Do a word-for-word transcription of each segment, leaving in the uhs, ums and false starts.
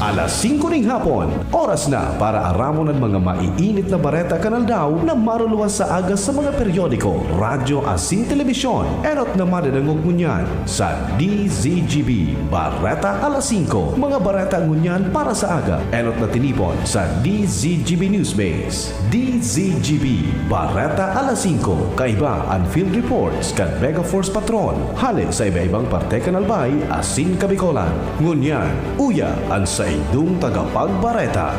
Alas singko ning hapon, oras na para aramon an mga maiinit na bareta kan aldaw na maruluwas sa aga sa mga periodiko, radyo asin telebisyon. Enot na madadangog ngunyan sa D Z G B Bareta Alas singko. Mga bareta ngunyan para sa aga, enot na tinipon sa D Z G B Newsbase. D Z G B Bareta Alas singko. Kaiba an field reports kan Mega Force Patrol hale sa iba-ibang parte kan Albay asin Kabicolan. Ngunyan, uya an saindong tagapagbareta.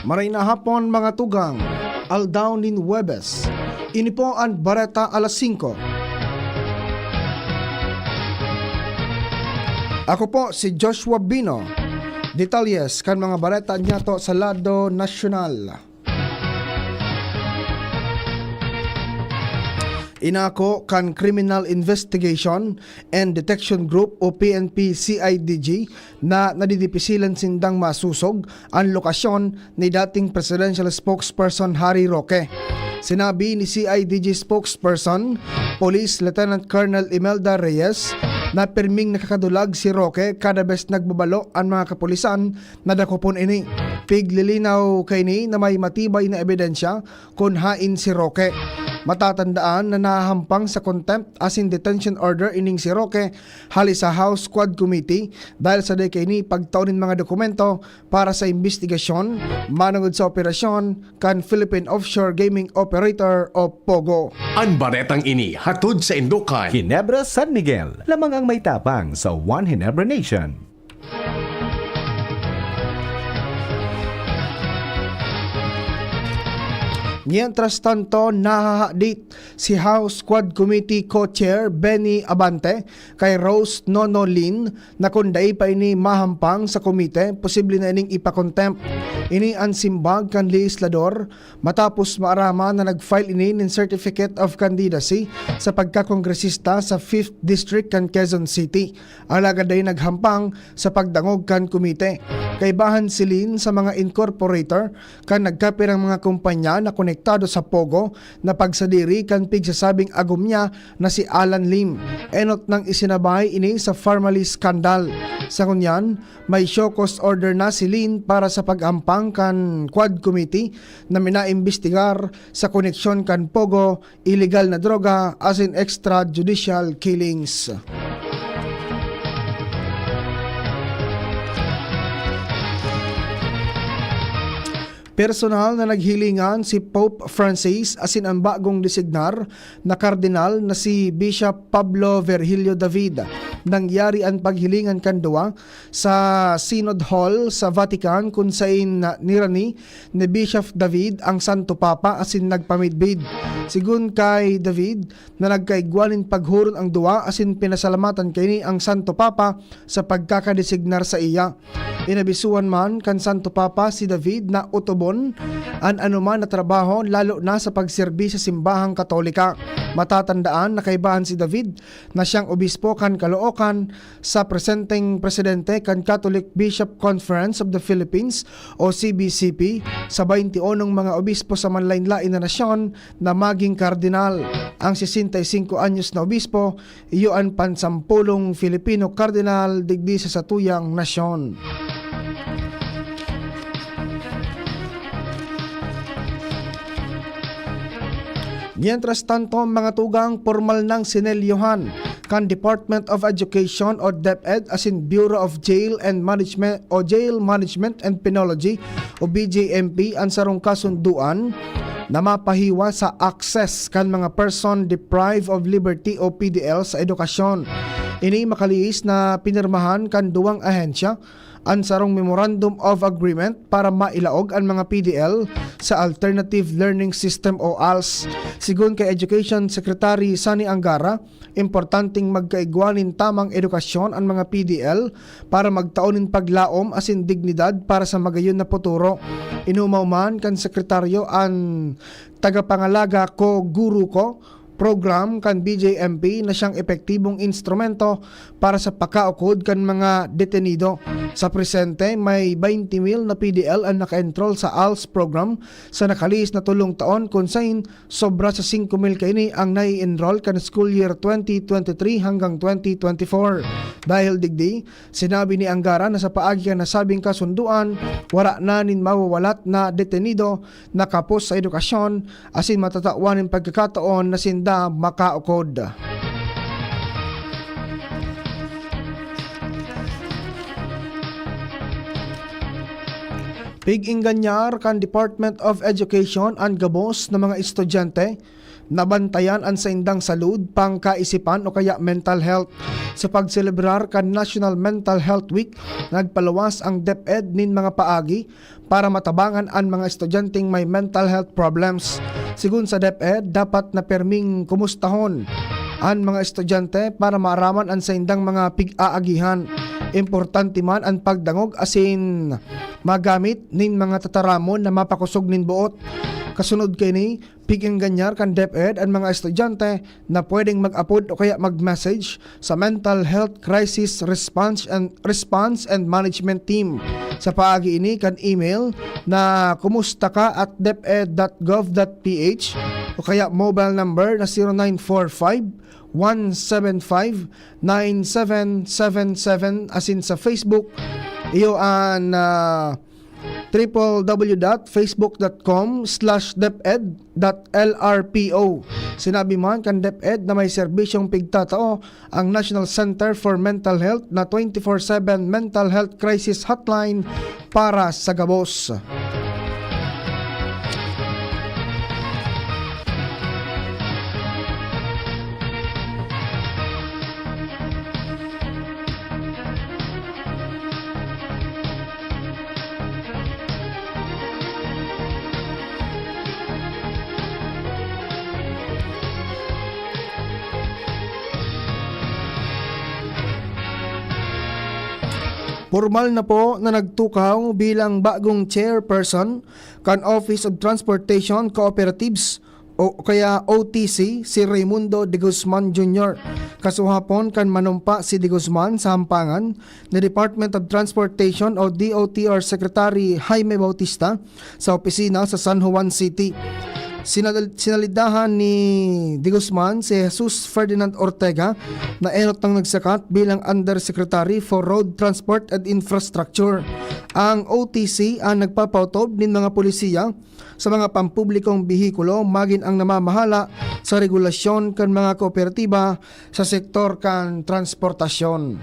Maray na hapon, mga tugang. Aldaw nin Huwebes. Ini po an Bareta Alas singko. Ako po si Joshua Bino. Detalyes kan mga bareta niyato sa lado nasyonal. Inako kan Criminal Investigation and Detection Group o P N P C I D G na nadidipisilan sindang masosog an lokasyon ni dating Presidential Spokesperson Harry Roque. Sinabi ni C I D G Spokesperson, Police Lieutenant Colonel Imelda Reyes, na pirming nakakadulag si Roque kada bes nagbabalo an mga kapulisan na dakopon ini. Piglilinaw kaini na may matibay na ebidensya kun haen si Roque. Matatandaan na nahahampang sa contempt asin detention order ining si Roque hale sa House Quad Committee dahil sa dai kaini pagtao nin mga dokumento para sa imbestigasyon manongod sa operasyon kan Philippine Offshore Gaming Operator o POGO. An baretang ini hatod saindo kan Ginebra San Miguel, lamang ang may tapang sa One Ginebra Nation. Mientras tanto, nahahadit si House Quad Committee Co-Chair Benny Abante kay Rose Nono Lin na kun dai pa ini mahampang sa komite, posible na ining ipa-contempt. Ini an simbag kan lehislador matapos maaraman na nag-file ini nin Certificate of Candidacy sa pagkakongresista sa Fifth District kan Quezon City. Alagad dai naghampang sa pagdangog kan komite. Kaibahan si Lin sa mga incorporator kan nagkapirang mga kumpanya na konektado sa POGO na pagsadiri kan pigsasabing agom niya na si Alan Lim. Enot nang isinabay ini sa Farmally Scandal. Sa ngunyan, may show cause order na si Lin para sa pag-ampang kan Quad Committee na minaimbestigar sa koneksyon kan POGO, iligal na droga asin extrajudicial killings. Personal na naghilingan si Pope Francis asin an bagong designar na kardinal na si Bishop Pablo Virgilio David. Nangyari an paghilingan kan duwa sa Synod Hall sa Vatican, kun saen na nirani ni Bishop David ang Santo Papa asin nagpamidbid. Sigon kay David, na nagkaigwa nin paghuron ang duwa asin pinasalamatan kaini ang Santo Papa sa pagkakadesignar saiya. Inabisuhan man kan Santo Papa si David na otobon an anoman na trabaho, lalo na sa pagserbi sa simbahang Katolika. Matatandaan na kaibahan si David na siyang obispo kan Caloocan sa presenteng presidente kan Catholic Bishop Conference of the Philippines o C B C P, sa baynti unong mga obispo sa manlaen-laen na nasyon na maging kardinal. Ang sesenta y cinco anyos na obispo, iyo an pansampolong Filipino kardinal digdi sa satuyang nasyon. Mientras tanto, mga tugang, pormal nang sinelyohan kan Department of Education o DepEd asin Bureau of Jail and Management o Jail Management and Penology o B J M P an sarong kasundoan na mapahiwa sa access kan mga person deprived of liberty o P D L sa edukasyon. Ini makalihis na pinirmahan kan duwang ahensya an sarong Memorandum of Agreement para mailaog an mga P D L sa Alternative Learning System o als. Sigon kay Education Secretary Sonny Angara, importanteng magkaigwa nin tamang edukasyon an mga P D L para magtao nin paglaom asin dignidad para sa magayon na futuro. Inumaw man kan sekretaryo an Tagapangalaga Ko Guro Ko program kan B J M P na siyang epektibong instrumento para sa pakaukod kan mga detenido. Sa presente, may twenty mil na P D L an naka-enroll sa als program sa nakalihis na tolong taon, kun sain sobra sa singko mil kaini ang nai-enroll kan school year twenty twenty-three hanggang twenty twenty-four. Dahil digdi, sinabi ni Angara na sa paagi kan nasabing kasunduan, wara na nin mawawalat na detenido na kapos sa edukasyon asin matatawan nin pagkakataon na sinda makaukod. Pig-ingganyar kan Department of Education an gabos na mga estudyante na bantayan an saindang salud, pangkaisipan o kaya mental health. Sa pagselebrar kan National Mental Health Week, nagpaluwas ang DepEd nin mga paagi para matabangan an mga estudyanteng may mental health problems. Sigon sa DepEd, dapat na perming kumustahon an mga estudyante para maaraman an saindang mga pig-aagihan. Importante man an pagdangog asin magamit nin mga tataramon na mapakosog nin boot. Kasunod kaini, pig-ingganyar kan DepEd an mga estudyante na pwedeng mag-apod o kaya mag-message sa Mental Health Crisis Response and, Response and Management Team. Sa paagi ini kan email na kumusta ka at deped dot gov dot ph o kaya mobile number na zero nine four five, one seven five, nine seven seven seven asin sa Facebook, iyo an, ah, triple w dot facebook dot com slash deped dot l r p o. Sinabi man kan DepEd na may serbisyong pigtatao ang National Center for Mental Health na twenty-four seven mental health crisis hotline para sa gabos. Pormal na po na nagtukaw bilang bagong chairperson kan Office of Transportation Cooperatives o kaya O T C, si Raymundo de Guzman Junior. Kasuhapon kan manumpa si de Guzman sa hampangan ni Department of Transportation o D O T R Secretary Jaime Bautista sa opisina sa San Juan City. Sinal-, sinalidahan ni de Guzman si Jesus Ferdinand Ortega na enot nang nagsakat bilang Undersecretary for Road Transport and Infrastructure. Ang O T C ang nagpapautob nin mga polisiya sa mga pampublikong behikulo, magin ang namamahala sa regulasyon kan mga kooperatiba sa sektor kan transportasyon.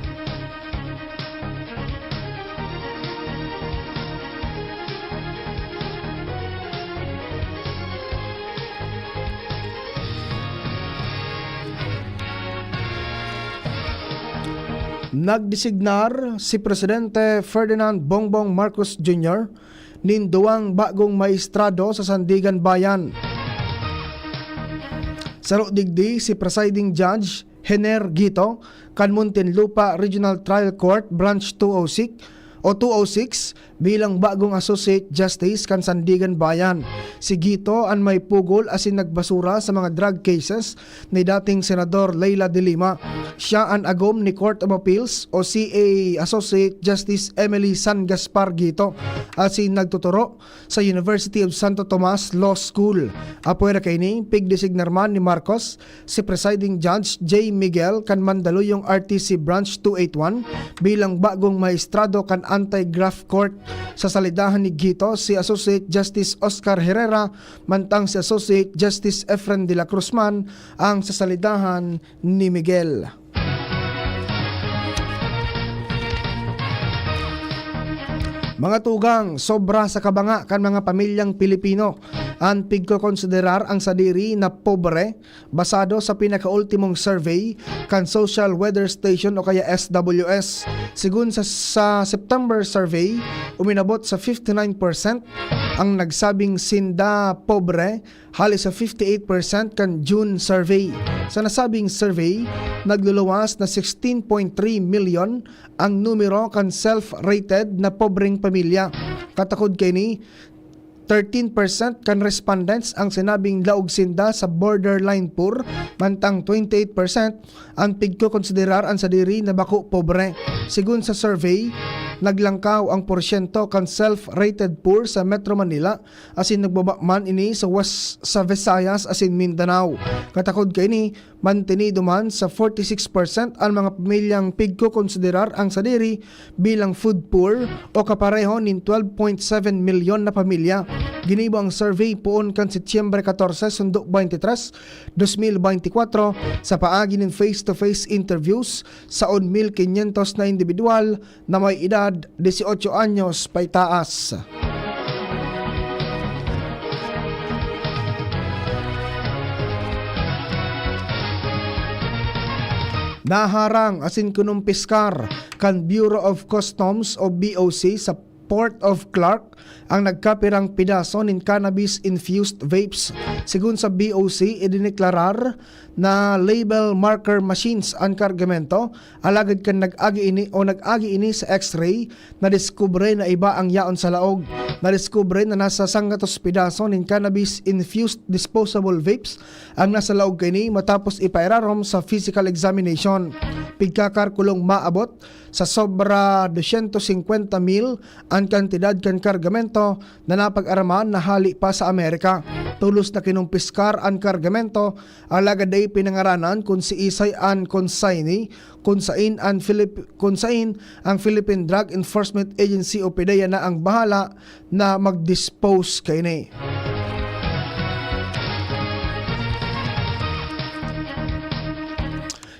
Nagdesignar si Presidente Ferdinand Bongbong Marcos Junior nin duwang bagong maestrado sa Sandigan Bayan. Saro digdi si Presiding Judge Hener Guito kan Muntinlupa Regional Trial Court Branch two oh six o two oh six bilang bagong Associate Justice kan Sandigan Bayan. Si Guito an may pugol asin nagbasura sa mga drug cases ni dating Senador Leila de Lima. Siya an agom ni Court of Appeals o C A Associate Justice Emily San Gaspar Guito asin nagtuturo sa University of Santo Tomas Law School. Apwera kaini, pigdesignar man ni Marcos si Presiding Judge J Miguel kan Mandaluyong R T C Branch two eight one bilang bagong maestrado kan Anti-Graft Court. Sa salidahan ni Guito, si Associate Justice Oscar Herrera, mantang si Associate Justice Efren de la Cruz man ang sa salidahan ni Miguel. Mga tugang, sobra sa kabanga kan mga pamilyang Pilipino an pigkokonsiderar ang sadiri na pobre, basado sa pinakaultimong survey kan Social Weather Station o kaya S W S. Sigun sa, sa September survey, uminabot sa fifty-nine percent ang nagsabing sinda pobre, hali sa fifty-eight percent kan June survey. Sa nasabing survey, nagluluwas na sixteen point three milyon ang numero kan self-rated na pobreng pamilya. Katakod kaini, thirteen percent kan respondents ang sinabing laog sinda sa borderline poor, mantang twenty-eight percent ang pigkokonsiderar an sadiri na bako pobre. Sigun sa survey, naglangkaw ang porsyento kan self-rated poor sa Metro Manila, asin nagbaba man ini sa West, sa Visayas asin Mindanao. Katakod kaini, mantinido man sa forty-six percent an mga pamilyang pigkokonsiderar ang sadiri bilang food poor o kapareho nin twelve point seven milyon na pamilya. Ginibo ang survey poon kan Setyembre katorse, sundo twenty-three, dos mil beintikwatro, sa paagi nin face-to-face interviews sa one mil quinientos na indibidwal na may edad dieciocho anyos paitaas. Naharang asin kinumpiskar kan Bureau of Customs o B O C sa Port of Clark ang nagkapirang pidaso nin cannabis-infused vapes. Sigun sa B O C, idineklarar na label marker machines an kargamento, alagad kan nag-agi ini o nag-agi ini sa X-ray, nadiskubre na iba ang yaon sa laog. Nadiskubre na nasa sanggatos pidaso nin cannabis-infused disposable vapes ang nasa laog kaini matapos ipairarom sa physical examination. Pigkakarkulong maabot sa sobra dosyentos singkwenta mil an kantidad kan kargamento na napag-araman na hali pa sa Amerika. Tolos na kinumpiskar an kargamento, alagad dai pinangaranan kun siisay an consignee, kun sain an Filip-, kun sain ang Philippine Drug Enforcement Agency o PDEA na ang bahala na mag-dispose kaini.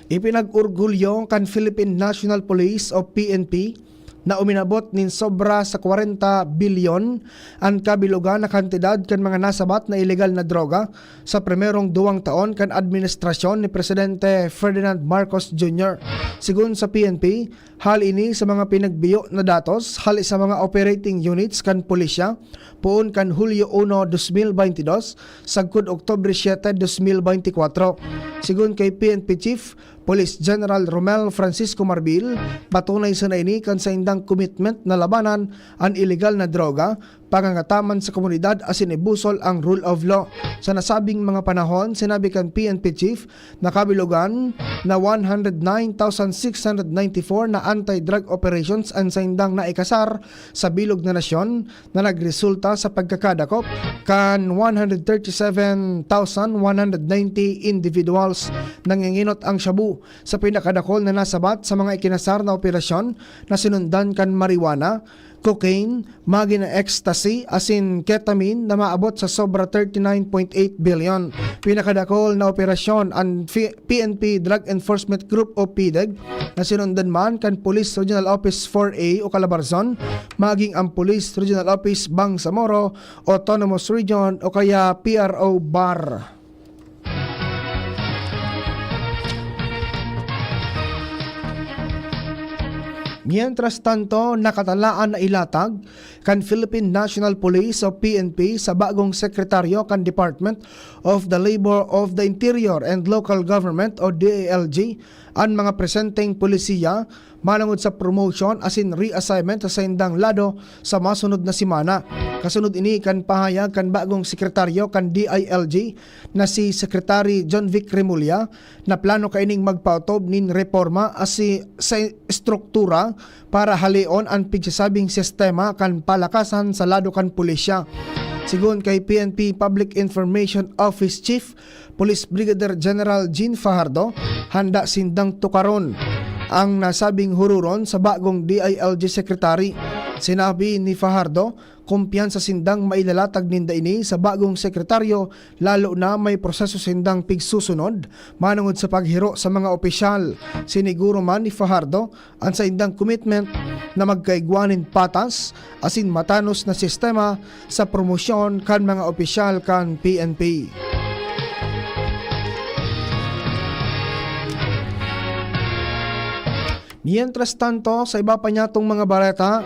Ipinag-orgulyo kan Philippine National Police o P N P na uminabot nin sobra sa kwarenta bilyon an kabilogan na kantidad kan mga nasabat na ilegal na droga sa primerong duwang taon kan administrasyon ni Presidente Ferdinand Marcos Junior. Sigun sa P N P, hali ini sa mga pinagbiyo na datos hali sa mga operating units kan pulisya poon kan Hulyo uno, dos mil baynte dos, sagkod Oktubre siete, dos mil baynte kwatro. Sigun kay P N P Chief Police General Romel Francisco Marbil, patunay sana ini kan saindang commitment na labanan an ilegal na droga, pangangataman sa komunidad asin ibusol ang rule of law. Sa nasabing mga panahon, sinabi kan P N P Chief na kabilogan na one hundred nine thousand six hundred ninety-four na anti-drug operations an saindang naikasar sa bilog na nasyon, na nagresulta sa pagkakadakop kan one hundred thirty-seven thousand one hundred ninety individuals. Nanginginot ang shabu sa pinakadakol na nasabat sa mga ikinasar na operasyon, na sinundan kan marijuana, cocaine, magi na ecstasy, asin ketamine na maabot sa sobra thirty-nine point eight bilyon. Pinakadakol na operasyon an Fi-, P N P Drug Enforcement Group o PDEG, na sinundan man kan Police Regional Office four A o Calabarzon, maging ang Police Regional Office Bangsamoro, Autonomous Region o kaya P R O BAR. Mientras tanto, nakatalaan na ilatag kan Philippine National Police o P N P sa bagong sekretaryo kan Department of the Labor of the Interior and Local Government o D I L G an mga presenteng polisiya manongod sa promotion asin reassignment sa saindang lado sa masunod na semana. Kasunod ini kan pahayag kan bagong sekretaryo kan D I L G na si Secretary John Vic Remulla, na plano kaining magpaotob nin reporma asi sa estruktura para haleon an pigsasabing sistema kan palakasan sa lado kan pulisya. Sigon kay P N P Public Information Office Chief Police Brigadier General Jean Fajardo, handa sindang tukaron ang nasabing hururon sa bagong D I L G Secretary. Sinabi ni Fajardo, kumpiyansa sindang mailalatag ninda ini sa bagong sekretaryo, lalo na may proseso sindang pigsusunod manongod sa paghiro sa mga opisyal. Siniguro man ni Fajardo an saindang commitment na magkaigwa nin patas asin matanos na sistema sa promosyon kan mga opisyal kan P N P. Mientras tanto, sa iba pa niyatong mga bareta,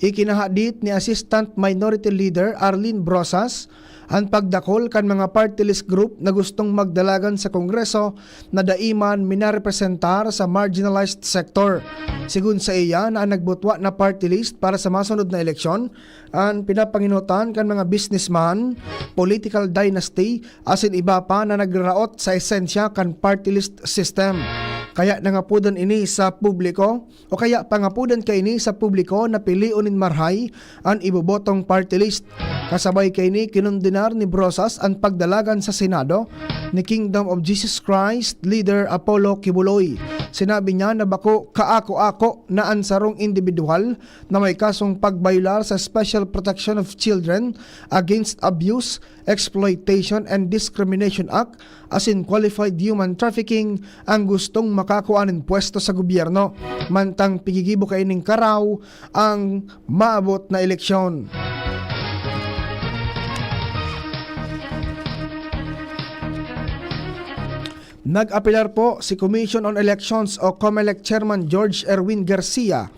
ikinahadit ni Assistant Minority Leader Arlene Brosas an pagdakol kan mga party list group na gustong magdalagan sa Kongreso na dai man minarepresentar sa marginalized sector. Sigon sa iya na an nagbutwa na party list para sa masunod na eleksyon, an pinapangenotan kan mga businessman, political dynasty, asin iba pa na nagraraot sa esensya kan party list system. Kaya nangapodan ini sa publiko, o kaya pangapodan kaini sa publiko na pilion nin marhay an ibobotong party list. Kasabay kaini, kinondenar ni Brosas an pagdalagan sa Senado ni Kingdom of Jesus Christ leader Apollo Kibuloy. Sinabi niya na bako kaako-ako na an sarong indibidwal na may kasong pagbayolar sa Special Protection of Children against Abuse, Exploitation and Discrimination Act asin Qualified Human Trafficking ang gustong makakua nin pwesto sa gobyerno, mantang pigigibo kaining karaw ang maabot na eleksyon. Nag-apelar po si Commission on Elections o COMELEC Chairman George Erwin Garcia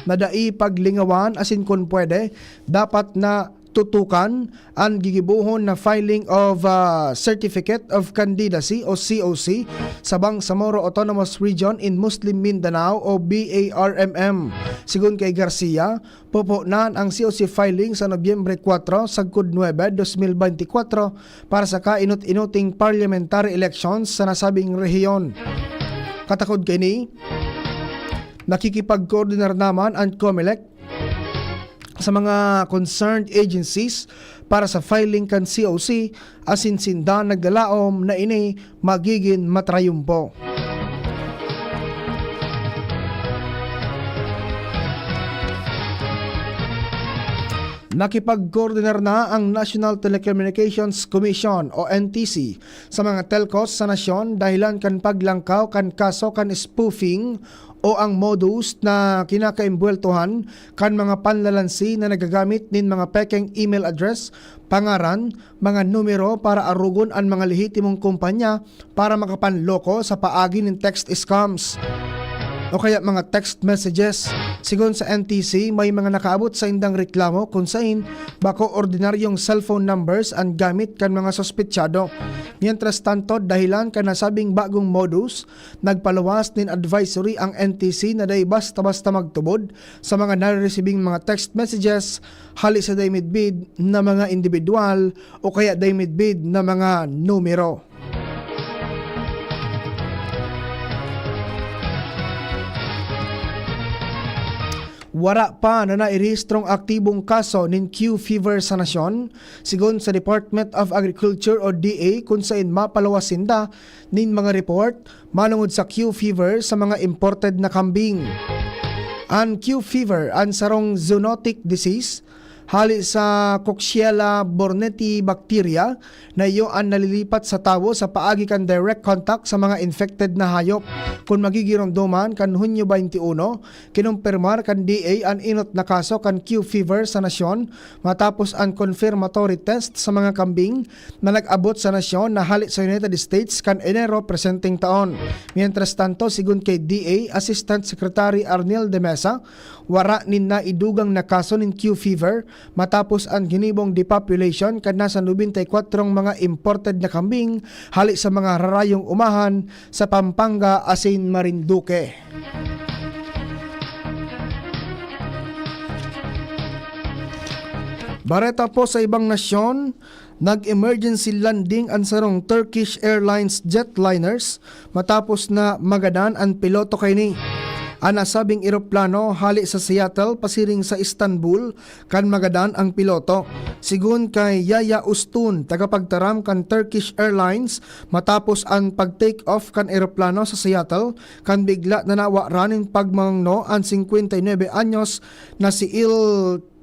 na dai paglingawan asin kun pwede, dapat na tutukan an gigibohon na filing of, ah, Certificate of Candidacy o C O C sa Bangsamoro Autonomous Region in Muslim Mindanao o B A R M M. Sigon kay Garcia, pupunan ang C O C filing sa Nobyembre kuwatro sagkod nuebe, dos mil beintikwatro para sa kainot-inoting parliamentary elections sa nasabing rehiyon. Katakod kaini, nakikipagkoordinar naman an COMELEC sa mga concerned agencies para sa filing kan C O C asin sinda naglalaom na ini magigin matrayumpo. Nakipagkoordinar na ang National Telecommunications Commission o N T C sa mga telcos sa nasyon dahilan kan paglangkaw kan kaso kan spoofing o ang modus na kinakaimbweltohan kan mga panlalansi na nagagamit nin mga pekeng email address, pangaran, mga numero para arogon an mga lehitimong kompanya para makapanloko sa paagi nin text scams o kaya mga text messages. Sigon sa N T C, may mga nakaabot saindang reklamo kun sain bako ordinaryong cellphone numbers an gamit kan mga suspetsado. Mientras tanto, dahilan kan nasabing bagong modus, nagpaluwas nin advisory ang N T C na dai basta-basta magtubod sa mga nareresibing mga text messages hali sa dai midbid na mga indibidwal o kaya dai midbid na mga numero. Wara pa na nairehistrong aktibong kaso nin Q fever sa nasyon, sigon sa Department of Agriculture o D A, kun sain mapaluwas sinda nin mga report manongod sa Q fever sa mga imported na kambing. An Q fever, an sarong zoonotic disease, hali sa Coxiella burnetii bacteria na iyo an nalilipat sa tawo sa paagi kan direct contact sa mga infected na hayop. Kun magigiromdoman, kan Hunyo twenty-one, kinumpirmar kan D A an inot na kaso kan Q fever sa nasyon matapos an confirmatory test sa mga kambing na nag-abot sa nasyon na hale sa United States kan Enero presenteng taon. Mientras tanto, sigon kay D A Assistant Secretary Arnel de Mesa, wara nin naidugang na kaso nin Q fever matapos an ginibong depopulation kan nasa nobenta y kwatro mga imported na kambing hale sa mga rarayong umahan sa Pampanga asin Marinduque. Bareta po sa ibang nasyon, nag-emergency landing an sarong Turkish Airlines jetliners matapos na magadan an piloto kaini. An nasabing eroplano hale sa Seattle pasiring sa Istanbul kan magadan ang piloto. Sigon kay Yaya Ustun, tagapagtaram kan Turkish Airlines, matapos an pag-take off kan eroplano sa Seattle, kan bigla na nawaran nin pagmangno an singkwenta y nuebe anyos na si Il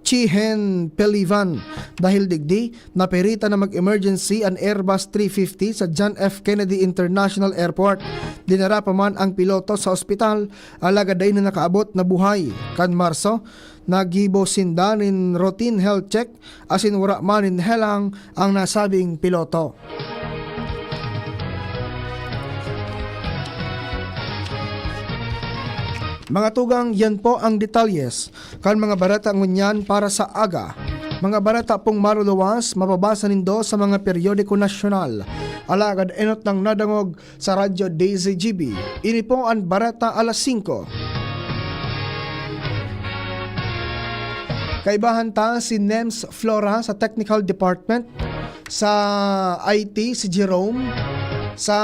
Chihen Pelivan. Dahil digdi, napiritan na mag-emergency an Airbus three fifty sa John F. Kennedy International Airport. Dinara pa man ang piloto sa ospital, alagad dai na nakaabot na buhay. Kan Marso, naggibo sinda nin routine health check asin wara man nin helang ang nasabing piloto. Mga tugang, yan po ang detalyes kan mga bareta ngunyan para sa aga. Mga bareta pong maluluwas, mababasa nindo sa mga peryodiko nasyonal. Alagad enot nang nadangog sa Radyo D Z G B. Ini po an Bareta Alas Singko. Kaibahan ta si Nems Flora sa Technical Department, sa I T si Jerome, sa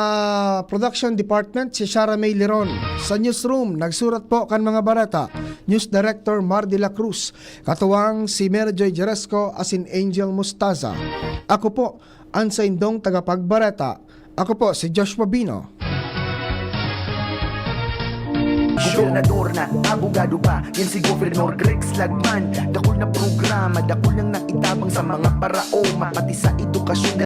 Production Department si Shara May Liron, sa Newsroom nagsurat po kan mga bareta, News Director Mar de la Cruz, katuwang si Mary Joy Jeresco asin Angel Mustaza. Ako po an saindong tagapagbareta. Ako po si Joshua Bino. Gobernador na, abogado pa, yan si Governor Rex Lagman. Dakul na programa, dakul nang naitabang sa mga paraoma, pati sa edukasyon,